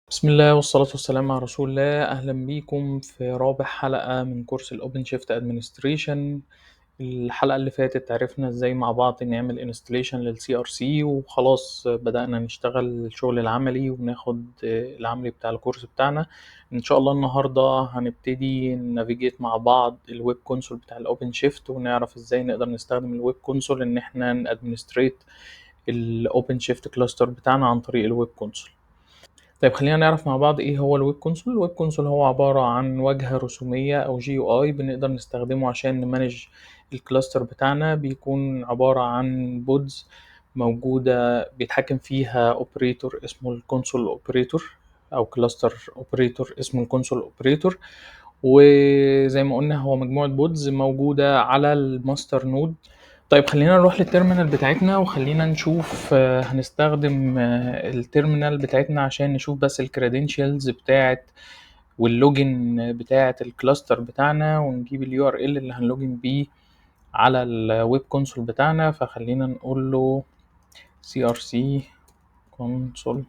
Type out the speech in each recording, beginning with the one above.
بسم الله والصلاة والسلام على رسول الله. أهلا بيكم في رابع حلقة من كورس ال OpenShift Administration. الحلقة اللي فاتت عرفنا ازاي مع بعض نعمل installation لل CRC، وخلاص بدأنا نشتغل الشغل العملي وناخد العملي بتاع الكورس بتاعنا. إن شاء الله النهاردة هنبتدي ن navigate مع بعض ال web console بتاع ال OpenShift، ونعرف ازاي نقدر نستخدم ال web console إن احنا ن administrate ال OpenShift cluster بتاعنا عن طريق ال web console. طيب خلينا نعرف مع بعض ايه هو ال web console. ال web console هو عبارة عن واجهة رسومية او GUI بنقدر نستخدمه عشان ن manage ال cluster بتاعنا. بيكون عبارة عن pods موجودة بيتحكم فيها operator اسمه ال console operator او cluster operator اسمه ال console operator، وزي ما قلنا هو مجموعة pods موجودة على ال master node. طيب خلينا نروح لل terminal بتاعتنا وخلينا نشوف، هنستخدم ال terminal بتاعتنا عشان نشوف بس ال credentials بتاعت وال login بتاعت ال cluster بتاعنا، ونجيب ال URL اللي هن login بيه على ال web console بتاعنا. فخلينا نقول له crc console.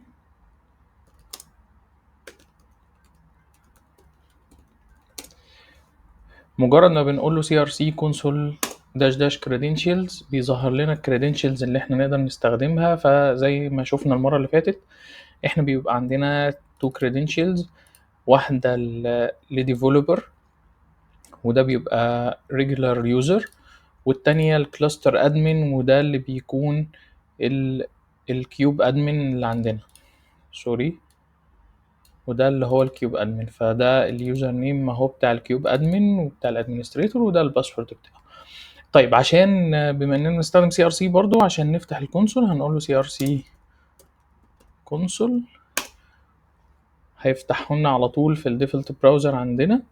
مجرد ما بنقول له crc console dash dash credentials بيظهر لنا ال credentials اللي احنا نقدر نستخدمها. فزي ما شفنا المرة اللي فاتت احنا بيبقى عندنا two credentials، واحدة ل developer وده بيبقى regular user، والتانية ال cluster admin وده اللي بيكون ال kube admin اللي عندنا، sorry، وده اللي هو ال kube admin. فده ال username ما هو بتاع ال kube admin وبتاع ال administrator، وده ال password بتاعه. طيب عشان بما اننا بنستخدم CRC برضو عشان نفتح ال console هنقول له CRC console، هيفتحه لنا على طول في ال default browser عندنا.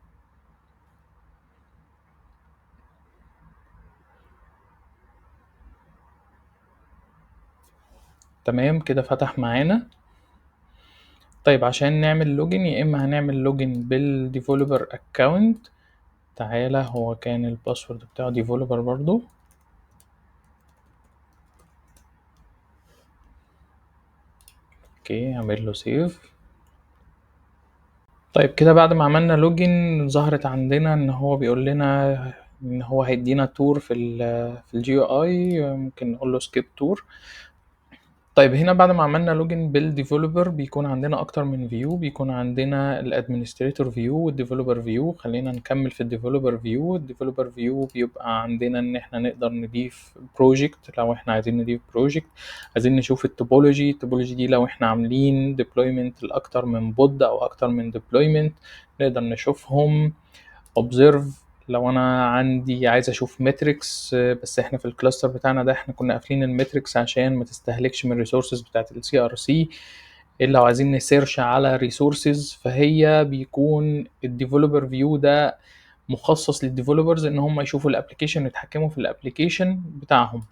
تمام كده فتح معانا. طيب عشان نعمل login يا اما هنعمل login بال developer account، تعالى هو كان ال password بتاعه developer برضو. okay اعمل له save. طيب كده بعد ما عملنا login ظهرت عندنا ان هو بيقول لنا ان هو هيدينا tour في ال GUI، ممكن نقول له skip tour. طيب هنا بعد ما عملنا login بال developer بيكون عندنا اكتر من view، بيكون عندنا ال administrator view وال developer view. خلينا نكمل في ال developer view. ال developer view بيبقى عندنا ان احنا نقدر نضيف project لو احنا عايزين نضيف project، عايزين نشوف ال topology. ال topology دي لو احنا عاملين deployment لاكتر من pod او اكتر من deployment نقدر نشوفهم. observe لو انا عندي عايز اشوف metrics، بس احنا في ال cluster بتاعنا ده احنا كنا قافلين ال metrics عشان ما تستهلكش من ال resources بتاعت ال CRC. الا لو عايزين ن search على resources فهي بيكون ال developer view ده مخصص لل developers ان هم يشوفوا ال application ويتحكموا في ال application بتاعهم.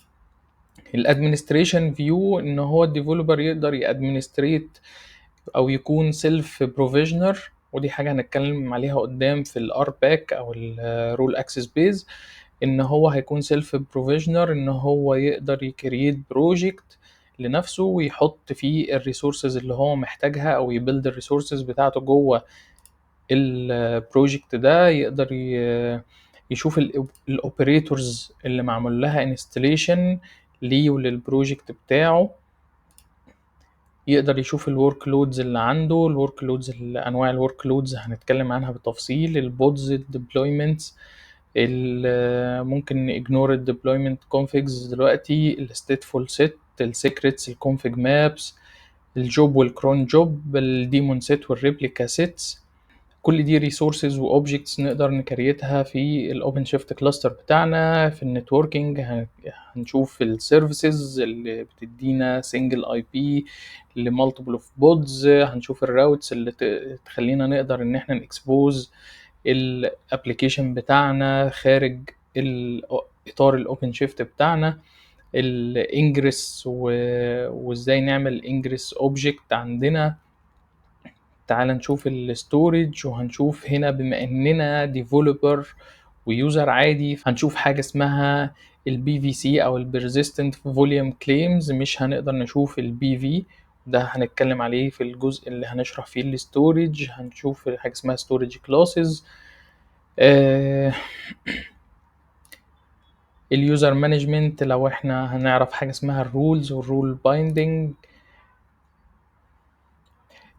ال administration view ان هو ال developer يقدر ي administrate او يكون self provisioner، ودي حاجة هنتكلم عليها قدام في ال RBAC او ال role access base، ان هو هيكون self provisioner، ان هو يقدر ي create project لنفسه ويحط فيه ال resources اللي هو محتاجها او ي build ال resources بتاعته جوه ال project ده. يقدر يشوف ال operators اللي معمول لها installation ليه ولل project بتاعه، يقدر يشوف ال workloads اللي عنده، ال workloads انواع ال workloads هنتكلم عنها بالتفصيل، ال pods، ال deployments، ممكن ignore ال deployment configs دلوقتي، ال stateful set، ال secrets، ال config maps، ال job وال cron job، ال daemon set وال replica sets. كل دي resources و objects نقدر ن create ها في ال OpenShift cluster بتاعنا. في ال networking هنشوف ال services اللي بتدينا single IP ل multiple of pods، هنشوف ال routes اللي تخلينا نقدر ان احنا ن expose ال application بتاعنا خارج اطار ال OpenShift بتاعنا، ال ingress وازاي نعمل ingress object عندنا. تعال نشوف ال storage، وهنشوف هنا بما اننا developer و user عادي هنشوف حاجه اسمها ال PVC او ال persistent volume claims، مش هنقدر نشوف ال PV ده هنتكلم عليه في الجزء اللي هنشرح فيه ال storage، هنشوف حاجة اسمها storage classes. ال user management لو احنا هنعرف حاجة اسمها ال roles وال role binding.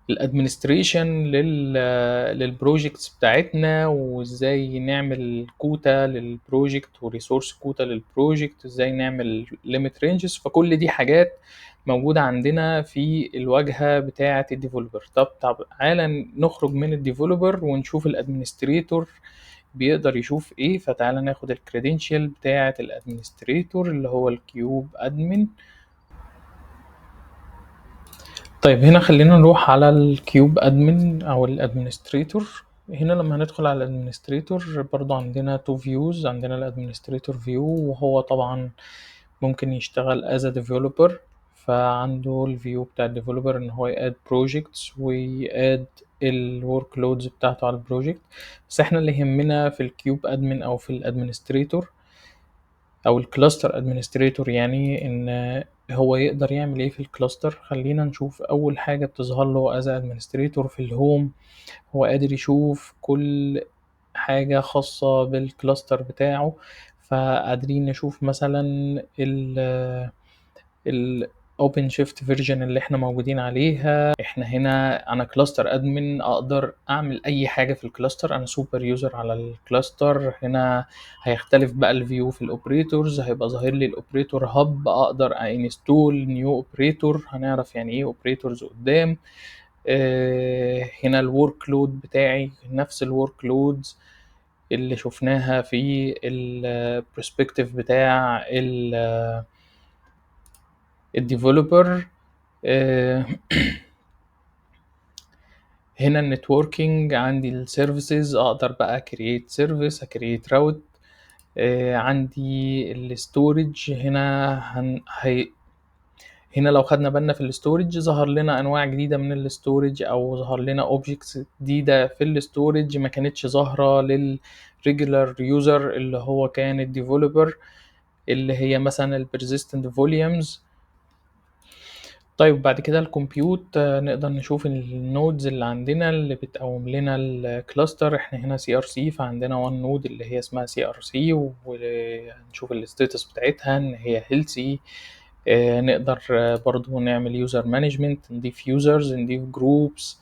ال administration لل projects بتاعتنا، وازاي نعمل quota لل project و resource quota لل project، ازاي نعمل limit ranges. فكل دي حاجات موجودة عندنا في الواجهة بتاعة ال developer. طب تعالى نخرج من ال developer ونشوف ال administrator بيقدر يشوف ايه. فتعالى ناخد ال credential بتاعة ال administrator اللي هو ال kubeadm. طيب هنا خلينا نروح على ال kubeadm او ال administrator. هنا لما هندخل على ال administrator برضو عندنا two views، عندنا ال administrator view وهو طبعا ممكن يشتغل as a developer، فعنده ال view بتاع ال developer ان هو ي add projects وي add ال workloads بتاعته على ال project. بس احنا اللي يهمنا في ال kubeadm او في ال administrator او ال cluster administrator، يعني ان هو يقدر يعمل ايه في ال cluster. خلينا نشوف اول حاجة بتظهر له as administrator في ال home، هو قادر يشوف كل حاجة خاصة بال cluster بتاعه. فقادرين نشوف مثلا ال OpenShift version اللي احنا موجودين عليها. احنا هنا انا cluster admin، اقدر اعمل اي حاجة في ال cluster، انا super user على ال cluster. هنا هيختلف بقى ال view في ال operators، هيبقى ظاهر لي ال operator hub، اقدر install new operator، هنعرف يعني ايه operators قدام. هنا ال workload بتاعي نفس ال workloads اللي شفناها في ال perspective بتاع ال developer. هنا ال networking عندي ال services، اقدر بقى create service، create route. عندي ال storage هنا هنا لو خدنا بالنا في ال storage ظهر لنا انواع جديدة من ال storage، او ظهر لنا objects جديدة في ال storage ما كانتش ظاهره لل regular user اللي هو كان ال developer، اللي هي مثلا ال persistent volumes. طيب بعد كده ال compute، نقدر نشوف ال nodes اللي عندنا اللي بتقوم لنا ال cluster. احنا هنا CRC، فعندنا 1 node اللي هي اسمها CRC، ونشوف ال status بتاعتها ان هي healthy. نقدر برضو نعمل user management، نضيف users، نضيف groups.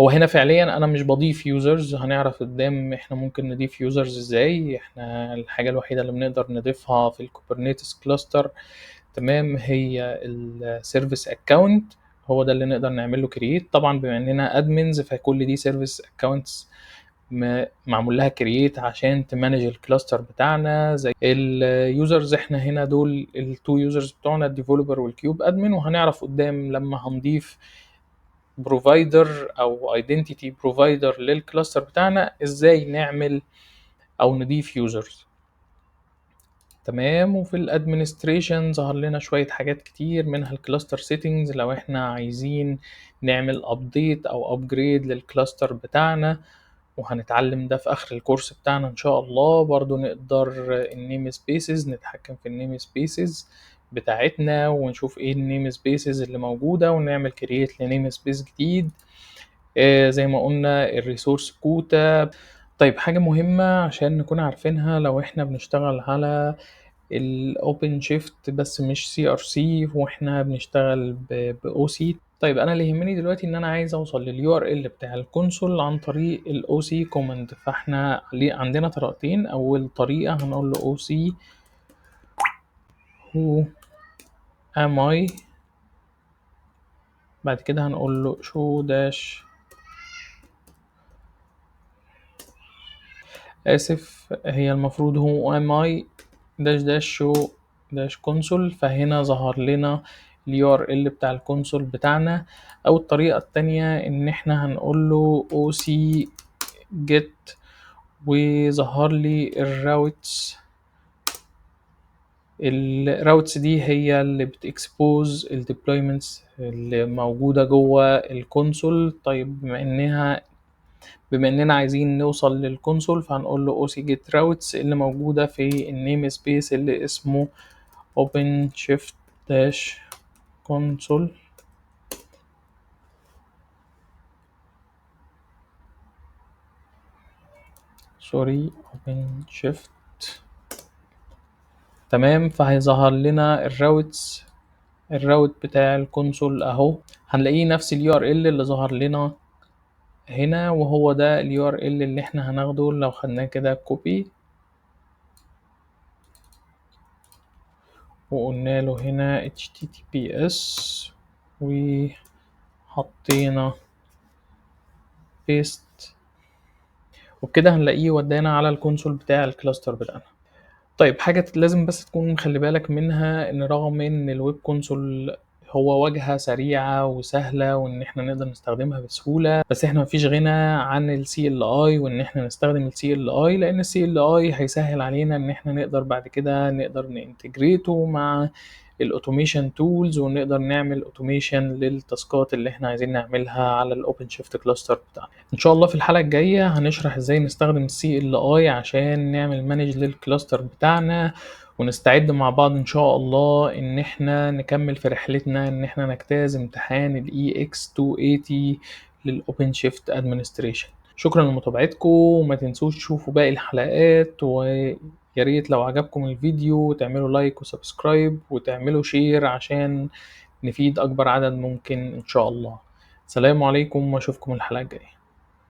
هو هنا فعليا انا مش بضيف users، هنعرف قدام احنا ممكن نضيف users ازاي. احنا الحاجة الوحيدة اللي بنقدر نضيفها في ال Kubernetes cluster تمام هي ال service account، هو ده اللي نقدر نعمل له create. طبعا بما اننا admins فكل دي service accounts معمول لها create عشان ت manage ال cluster بتاعنا. زي ال users احنا هنا دول ال two users بتوعنا ال developer وال kubeadm، وهنعرف قدام لما هنضيف provider او identity provider لل cluster بتاعنا ازاي نعمل او نضيف users. تمام. وفي ال administration ظهر لنا شوية حاجات كتير، منها ال cluster settings لو احنا عايزين نعمل update او upgrade لل cluster بتاعنا، وهنتعلم ده في اخر الكورس بتاعنا ان شاء الله. برضو نقدر ال namespaces، نتحكم في ال namespaces بتاعتنا ونشوف ايه ال namespaces اللي موجودة ونعمل create ل namespace جديد. زي ما قلنا ال resource quota. طيب حاجة مهمة عشان نكون عارفينها لو احنا بنشتغل على ال OpenShift بس مش CRC واحنا بنشتغل ب OC. طيب انا اللي يهمني دلوقتي ان انا عايز اوصل لل URL بتاع ال console عن طريق ال OC command. فاحنا عندنا طريقتين. اول طريقة هنقول له OC who am I، بعد كده هنقول له show dash، اسف هي المفروض who am I dash dash show dash console. فهنا ظهر لنا ال URL بتاع ال console بتاعنا. او الطريقة التانية ان احنا هنقول له OC get وظهر لي ال routes. ال routes دي هي اللي بت expose ال deployments اللي موجودة جوه ال console. طيب بما اننا عايزين نوصل لل console فهنقول له OC get routes اللي موجودة في ال namespace اللي اسمه OpenShift dash console. sorry OpenShift. تمام، فهيظهر لنا ال routes، ال route بتاع ال console اهو، هنلاقيه نفس ال URL اللي ظهر لنا هنا، وهو ده ال URL اللي احنا هناخده. لو خدناه كده copy وقلنا له هنا HTTPS وحطينا paste، وبكده هنلاقيه ودانا على ال console بتاع ال cluster بتاعنا. طيب حاجة لازم بس تكون مخلي بالك منها، ان رغم ان ال web console هو واجهة سريعة وسهلة وان احنا نقدر نستخدمها بسهولة، بس احنا مفيش غنى عن ال CLI وان احنا نستخدم ال CLI، لان ال CLI هيسهل علينا ان احنا نقدر بعد كده نقدر ن integrate ه مع ال automation tools، ونقدر نعمل automation لل task ات اللي احنا عايزين نعملها على ال OpenShift cluster بتاعنا. ان شاء الله في الحلقة الجاية هنشرح ازاي نستخدم ال CLI عشان نعمل manage لل cluster بتاعنا، ونستعد مع بعض ان شاء الله ان احنا نكمل في رحلتنا ان احنا نجتاز امتحان ال EX280 لل OpenShift administration. شكرا لمتابعتكم، وما تنسوش تشوفوا باقي الحلقات، ويا ريت لو عجبكم الفيديو تعملوا like و subscribe وتعملوا share عشان نفيد اكبر عدد ممكن ان شاء الله. سلام عليكم، واشوفكم الحلقة الجاية.